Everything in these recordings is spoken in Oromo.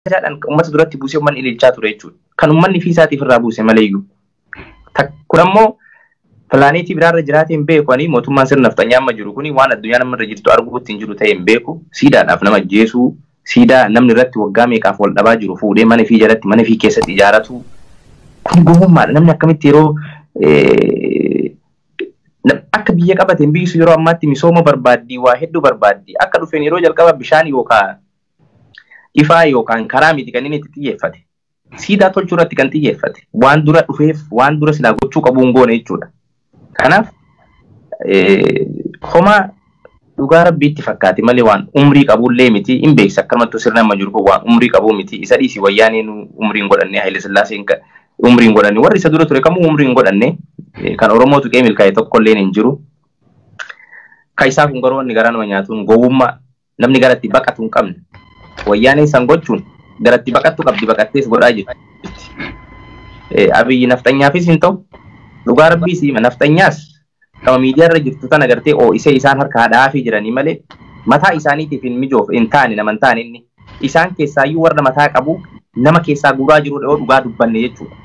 Kabajaadhaan uummata duratti buusee uummanni ililchaa ture jechuudha. Kan uummanni fi isaatiif irraa buuse maleeyyuu. Kun ammoo pilaaneetii biraarra jiraatee hin beeku ani mootummaan sirna nafxanyaa amma jiru kuni waan addunyaan amma irra jirtu arguutti hin jiru ta'e hin beeku. Siidaadhaaf nama ajjeesuu, siidaa namni irratti waggaa meeqaaf wal dhabaa jiru fuudhee mana fi jalatti mana fi keessatti ijaaratu. Kun gowwummaadha. Namni akkamitti yeroo akka biyya qabateen biyyi sun yeroo ammaatti misooma barbaaddi, waa hedduu barbaaddi. Akka dhufeen yeroo jalqaba bishaan yookaan ifaa yookaan karaa miti kan inni itti xiyyeeffate. Siidaa tolchuu irratti kan xiyyeeffate. Waan dura dhufeef waan dura silaa gochuu qabu hin goone jechuudha. Kanaaf homaa dhugaa rabbiitti fakkaate malee waan umrii qabullee miti hin beeksisa. Akkanumattuu sirna amma jiru kun waan umrii qabuu miti. Isa dhiisi wayyaaneen umrii hin godhanne, Haile Sillaaseen umrii hin godhanne, warri isa dura ture kamuu umrii hin godhanne, kan Oromoo tuqee milkaa'e tokkolleen hin jiru. Kan isaa kun garuu wanni garaa nama nyaatuun gowwummaa namni gara itti baqatu hin qabne. Wayyaaneen san gochuun gara itti baqattu qabdi, baqattees godhaa jirti. Abiyyi nafxanyaafis hin ta'u. Dhugaa rabbii siima nafxanyaas kama miidiyaa irra jirtu tana gartee oo'isee isaan harka hadhaafii jiranii malee mataa isaaniitiif hin mijoof hin taane nama hin taane inni. Isaan keessaayyuu warra mataa qabu nama keessaa guuraa jiru yoo dhugaa dubbanne jechuudha.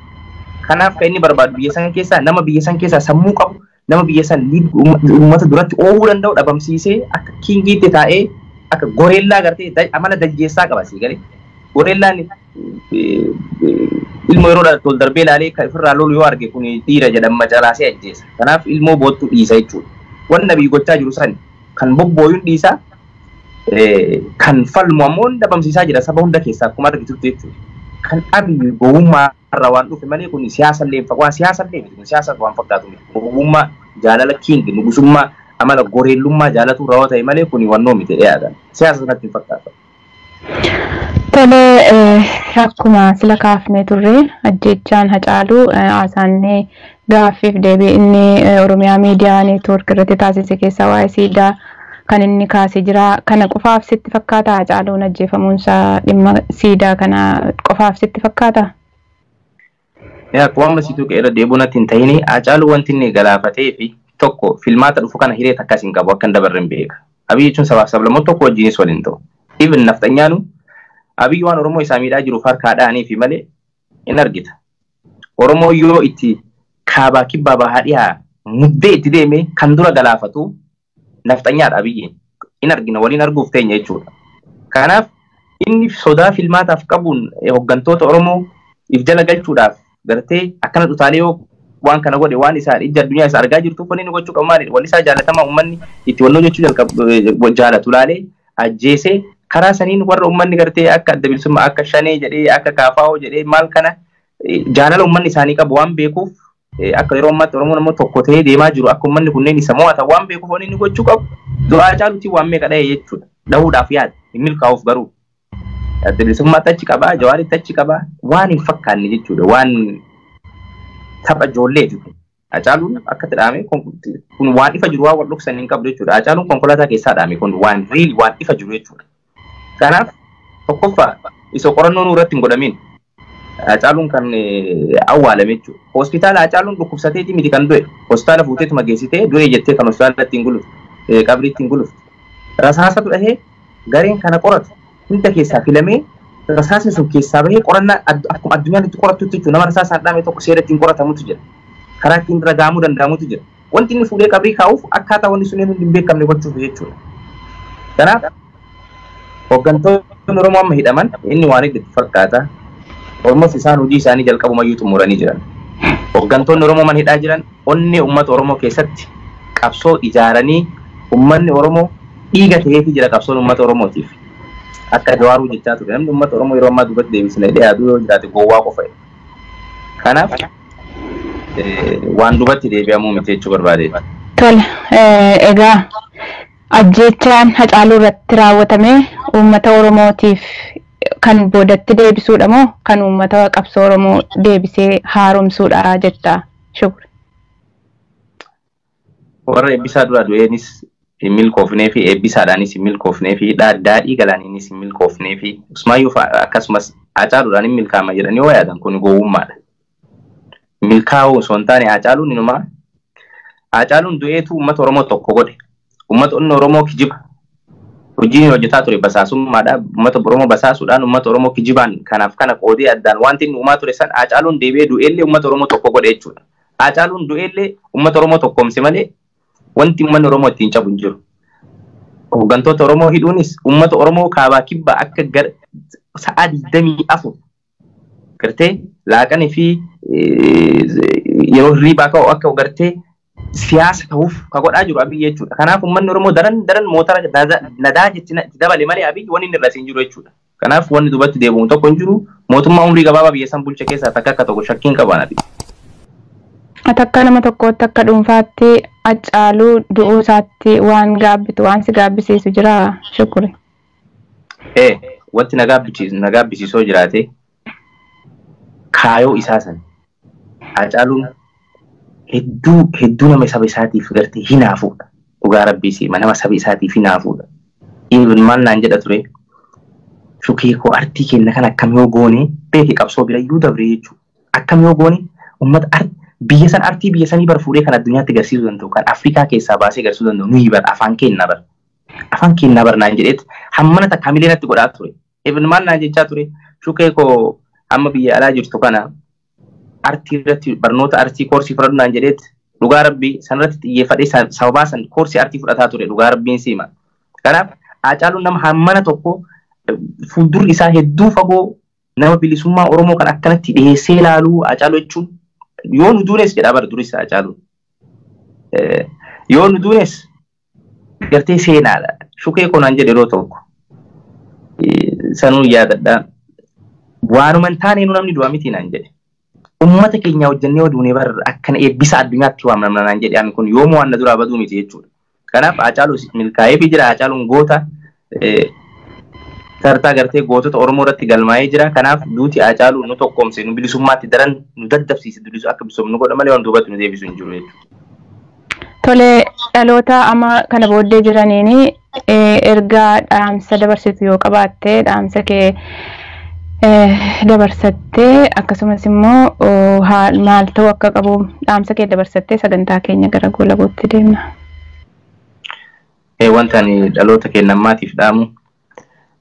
Kanaaf kan inni barbaadu biyya san keessaa nama biyya san keessaa sammuu qabu, nama biyya san uummata duratti oofuu danda'u dhabamsiisee akka kingiitti taa'ee akka goreellaa gartee amala dajjeessaa qaba sii galee. Goreellaan ilmoo yeroo dhalatu ol darbee ilaalee kan ofirraa lolu yoo arge kun dhiira jedhama calaasee ajjeesa. Kanaaf ilmoo boottu dhiisa jechuudha. Wanna biyyi gochaa jiru san kan bobbooyuun dhiisa, kan falmu ammoo dhabamsiisaa jira saba hunda keessaa akkuma argitutti jechuudha. Kan Abiyyi gowwummaa irraa waan dhufe malee kun siyaasa illee waan siyaasa illee miti, kun siyaasa waan fakkaatu miti. Gowwummaa jaalala king nugusummaa amala goreellummaa jaalatu irraa ta'e malee kun wannoo miti dhiyaatan. Siyaasa sanatti hin fakkaatu. Tole, akkuma sila kaafnee turre ajjechaan Hacaaluu haasaannee gaaffiif deebii inni Oromiyaa Miidiyaa Neetwoork irratti taasise keessaa waa'ee siidaa kan inni kaasee jira. Kana qofaaf sitti fakkaata Hacaaluun ajjeefamuunsaa dhimma siidaa kana qofaaf sitti fakkaata? Akkuma amma situu qeerra deebi'uu natti hin ta'ini Hacaaluu wanti inni galaafatee fi tokko filmaata dhufu kana hiree takkas hin qabu akka hin dabarre hin beeka. Abiyyi jechuun sabaaf sablammoota tokko wajjinis waliin ta'u. Even nafxanyaanu Abiyyi waan Oromoo isaa miidhaa jiruuf harkaa dha'anii fi malee hin argita. Oromoo yoo itti kaabaa kibbaa bahaa dhiyaa muddee itti deeme kan dura galaafatu nafxanyaadha Abiyyiin. Hin argina waliin arguuf teenya jechuudha. Kanaaf inni sodaa filmaataaf qabuun hooggantoota Oromoo if jala galchuudhaaf gartee akkana dhutaalee yoo waan kana godhe waan isaa ija addunyaa isaa argaa jirtuuf wanni inni gochuu qabu maali? Walli isaa jaalatamaa uummanni itti wannoo jechuu jalqabu jaalatu laalee ajjeesee karaa saniin warra uummanni gartee akka adda bilisummaa akka shanee jedhee akka kaafaa'oo jedhee maal kana jaalala uummanni isaanii qabu waan beekuuf akka yeroo ammaatti Oromoon ammoo tokko ta'ee deemaa jiru akka uummanni kunneen isa mo'atan waan beekuuf wanni inni gochuu qabu du'aa Hacaaluutiin waan meeqa dha'e jechuudha. Dhahuudhaaf yaada hin milkaa'uuf garuu. Adda bilisummaatti achi qabaa, Jawaaritti achi qabaa, waan hin fakkaanne jechuudha. Waan tapha ijoolleeti kun. Hacaaluun akkatti dhaame kun waan ifa jiru waan wal dhoksan hin qabdu jechuudha. Hacaaluun konkolaataa keessaa dhaame kun waan riil waan ifa jiru jechuudha. Kanaaf tokkoffaa isa qorannoo nuu irratti hin godhamin. Hacaaluun kan awwaalame jechuudha. Hospitaala Hacaaluun dhukkubsateeti miti kan du'e. Hospitaala fuuteetuma geessitee du'e jettee kan hospitaala ittiin gulufte, qabrii ittiin gulufte. Rasaasatu dhahee gareen kana qoratu hunda keessaa filamee rasaasni sun keessaa bahee qorannaa akkuma addunyaan itti qorattutti jechuudha. Nama rasaasaan dhaame tokko seera ittiin qoratamutu jira. Karaa ittiin ragaamuu danda'amutu jira. Wanti inni fuudhee qabrii kaa'uuf akkaataa wanni sun hundi hin beekamne gochuuf jechuudha. Kanaaf hooggantoonni Oromoo amma hidhaman inni waan itti fakkaata. Oromoof isaan hojii isaanii jalqabumayyuu xumuranii jiran. Hooggantoonni Oromoo mana hidhaa jiran onnee uummata Oromoo keessatti qabsoo ijaaranii uummanni Oromoo dhiiga ta'eefii jira qabsoon uummata Oromootiif. Akka Jawaaruu jechaa ture namni uummata Oromoo yeroo ammaa duubatti deebisnee dhiyaatu yoo jiraate gowwaa qofa. Kanaaf waan duubatti deebi'amuu miti jechuu barbaade. Tole, egaa ajjechaan Hacaaluu irratti raawwatame uummata Oromootiif kan boodatti deebisuudha moo kan uummata qabsoo Oromoo deebisee haaromsuudha jetta Shukri? Warra eebbisaa dura du'eenis hin milkoofnee fi eebbisaadhaanis hin milkoofnee fi daadhii galaaniinis hin milkoofnee fi Usmaayyuu akkasumas Hacaaluudhaan hin milkaa'ama jedhanii yoo yaadan kun gowwummaadha. Milkaa'uu osoo hin taane Hacaaluun inumaa Hacaaluun du'eetu uummata Oromoo tokko godhe. Uummata Oromoo kijiba. Hojiin hojjetaa ture basaasummaadha. Uummata Oromoo basaasuudhaan uummata Oromoo kijibaan kanaaf kana qoodee addaan wanti inni uumaa ture san Haacaaluun deebi'ee du'eellee uummata Oromoo tokko godhe jechuudha. Haacaaluun du'eellee uummata Oromoo tokkoomse malee wanti uummanni Oromoo ittiin cabu hin jiru. Hooggantoota Oromoo hidhuunis uummata Oromoo kaabaa kibbaa akka sa'a 24 gartee laaqanii fi yeroo hirriibaa ka'u akka gartee siyaasa ta'uuf ka godhaa jiru Abiyyi jechuudha. Kanaaf uummanni Oromoo daran daran motora nadaa jetti dabale malee Abiyyi wanni inni irra hin jiru jechuudha. Kanaaf wanni duubatti deebi'u tokko hin jiru. Mootummaa umrii gabaabaa biyya san bulche keessaa takka akka tokko shakkiin qaban Abiyyi. Ati akka nama tokkootti akka dhuunfaatti Haacaaluu du'uu isaatti waan gaabbitu waan si gaabbisiisu jira Shukuri. Wanti na gaabbisiisoo jiraate kaayoo isaa san Haacaaluun hedduu hedduu nama saba isaatiif gartee hinaafuudha. Dhugaa rabbii siima nama saba isaatiif hinaafuudha. Even maal naan jedha ture shukee koo artii kenna kan akkam yoo goone beeke qabsoo birayyuu dabre jechuudha. Akkam yoo goone uummata biyya san artii biyya sanii bar fuudhee kan addunyaatti agarsiisuu danda'u kan Afrikaa keessaa baasee agarsiisuu danda'u nuyi bar afaan keenna bar. Afaan keenna bar naan jedheet hammana takka hamilee natti godhaa ture. Even maal naan jechaa ture shukee koo amma biyya alaa jirtu kana artii irratti barnoota artii koorsii fudhadhu naan jedheet dhugaa rabbii sanarratti xiyyeeffadhee sababaa san koorsii artii fudhataa ture dhugaa rabbiin siima. Kanaaf Haacaaluun nama hammana tokko fuuldurri isaa hedduu fagoo nama bilisummaa Oromoo kan akkanatti dhiyeessee ilaaluu Haacaaluu jechuun yoo nu duunes jedha bara duris Haacaaluun. Yoo nu duunes gartee seenaadha. Shukee koo naan jedhe yeroo tokko sanuu yaadadha. Waanuma hin taane nu namni du'a miti naan jedhe. Uummata keenya hojjennee oduunee bar akkana eebbisa addunyaatti waamamna naan jedhe ani kun yoomuu waan na duraa baduu miti jechuudha. Kanaaf Haacaaluu milkaa'ee fi jira Haacaaluun goota tartaa gartee gootota Oromoo irratti galmaa'ee jira. Kanaaf duuti Haacaaluu nu tokkoomse nu bilisummaatti daran nu daddabsiise bilisu akka bisoomnu godha malee waan duubatti nu deebisu hin jiru jechuudha. Tole dhaloota amma kana booddee jiraniin ergaa dhaamsa dabarsitu yoo qabaatte dhaamsa kee dabarsattee akkasumas immoo maal ta'uu akka qabu dhaamsa kee dabarsattee sagantaa keenya gara goolabuutti deemna. Wanta ani dhaloota keenya ammaatiif dhaamu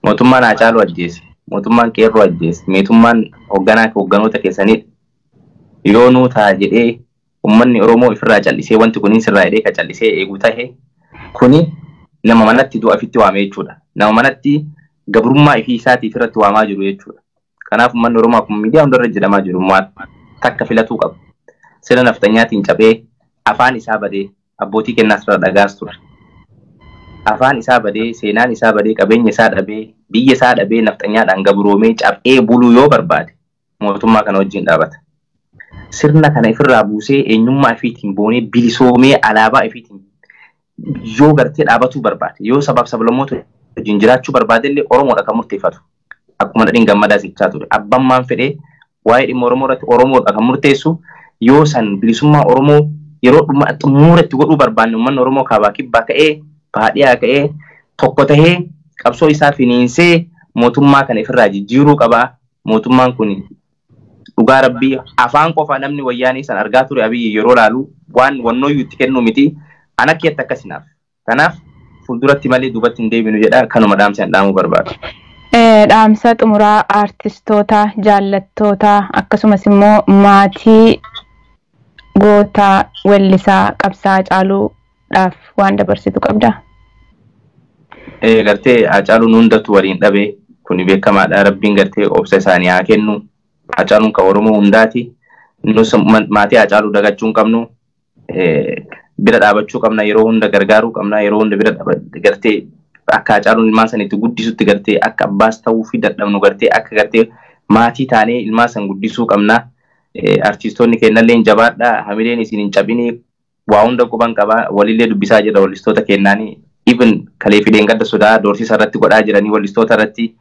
mootummaan Haacaaluu ajjeese, mootummaan Qeerroo ajjeese, mootummaan hoogganaa hoogganoota keessanidha. Yoo nuu ta'a jedhee uummanni Oromoo ofirraa callisee wanti kun sirraa jedhee ka callisee eeguu tahe kuni nama manatti du'a ofitti waame jechuudha. Nama manatti gabrummaa ifii isaatiif irratti waamaa jiru jechuudha. Kanaaf uummanni Oromoo akkuma miidiyaa hundarra jedhamaa jiru takka filatuu qabu. Sirna nafxanyaatiin cabee afaan isaa badee abbootii kennaas irra dhagaas ture. Afaan isaa badee, seenaan isaa badee, qabeenya isaa dhabee, biyya isaa dhabee nafxanyaadhaan gabroomee cabee buluu yoo barbaade mootummaa kana wajjin dhaabata. Sirna kana ofirraa buusee eenyummaa ifiitiin boonee bilisoomee alaabaa ifiitiin yoo gartee dhaabatuu barbaade yoo sabaaf sablammoota wajjin jiraachuu barbaade illee Oromoodha kan murteeffatu. Akkuma dhadhiin gammadaa jechaa ture. Abbaan maan fedhee waa'ee dhimma Oromoo irratti Oromoodha kan murteessu yoo san bilisummaa Oromoo yeroo dhuma xumuura itti godhuu barbaanne uummanni Oromoo kaabaa kibbaa ka'ee baadhiyaa ka'ee tokko tahee qabsoo isaa finiinsee mootummaa kana ofirraa jijjiiruu qabaa. Mootummaan kun dhugaa rabbii afaan qofa namni wayyaanii san argaa ture Abiyyi yeroo laalu waan wannooyyuu itti kennu miti ana keetti akkasinaaf. Kanaaf fuulduratti malee duubatti hin deebinu jedha kanuma dhaamsa hin dhaamuu barbaadu. Dhaamsa xumuraa aartistoota, jaallattoota akkasumas immoo maatii goota weellisaa Qabsaa Haacaaluudhaaf waan dabarsitu qabdaa? Gartee Haacaaluun hundatu waliin dhabe kuni beekamaadha. Rabbiin gartee obsa isaanii haa kennu. Haacaaluun kan Oromoo hundaati. Nus maatii Haacaaluu dagachuu hin qabnu. Bira dhaabachuu qabna yeroo hunda gargaaruu qabna yeroo hunda bira gartee akka Haacaaluun ilmaan san itti guddisutti gartee akka abbaas ta'uu fi dadhabnu gartee akka gartee maatii taanee ilmaan san guddisuu qabna. Artiistoonni kennallee jabaadha. Hamileen isin hin cabini waa hunda quban qaba. Walillee dubbisaa jirra wallistoota kennaanii. Even kalee fideen gadda sodaa doorsisa irratti godhaa jiranii wallistoota irratti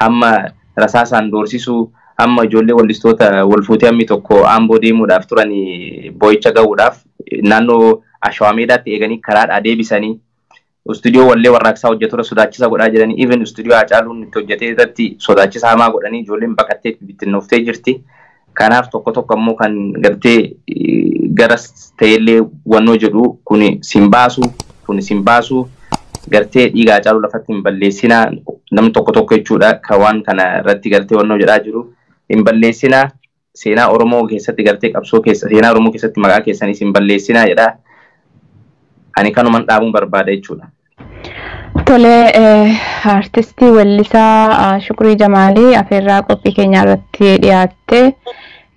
hamma rasaasaan doorsisuu hamma ijoollee wallistoota wal fuutee hammi tokko Amboo deemuudhaaf turanii boo'icha gahuudhaaf naannoo Ashawaa Meedaatti eeganii karaadhaa deebisanii istuudiyoo wallee warraaqsaa hojjetura sodaachisa godhaa jiranii even istuudiyoo Haacaaluun itti hojjetee irratti sodaachisa hamaa godhanii ijoolleen baqattee bittinnooftee jirti. Kanaaf tokko tokko ammoo kan gartee garas ta'ellee wannoo jedhu kuni sin baasu kuni sin baasu Gartee dhiiga Hacaaluu lafatti hin balleessinaa, namni tokko tokko jechuudha kan waan kana irratti gartee wannoo jedhaa jiru hin balleessinaa, seenaa Oromoo keessatti gartee qabsoo keessa seenaa Oromoo keessatti maqaa keessanis hin balleessinaa jedhaa. Ani kanuman dhaabuun barbaada jechuudha. Tole, artistii weellisaa Shukrii Jamaalii afeerraa qophii keenyaa irratti dhiyaatte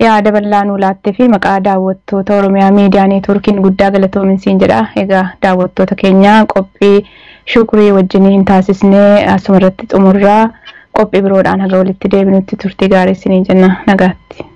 yaada bal'aa nuu laattee fi maqaa daawwattoota Oromiyaa Miidiyaa Neetwoorkiin guddaa galatoominsiin jedha. Egaa daawwattoota keenya, qophii Shukrii wajjiniin taasisnee asuma irratti xumurraa, qophii biroodhaan haga walitti deebinutti turtii gaarii isiniin jenna, nagaatti.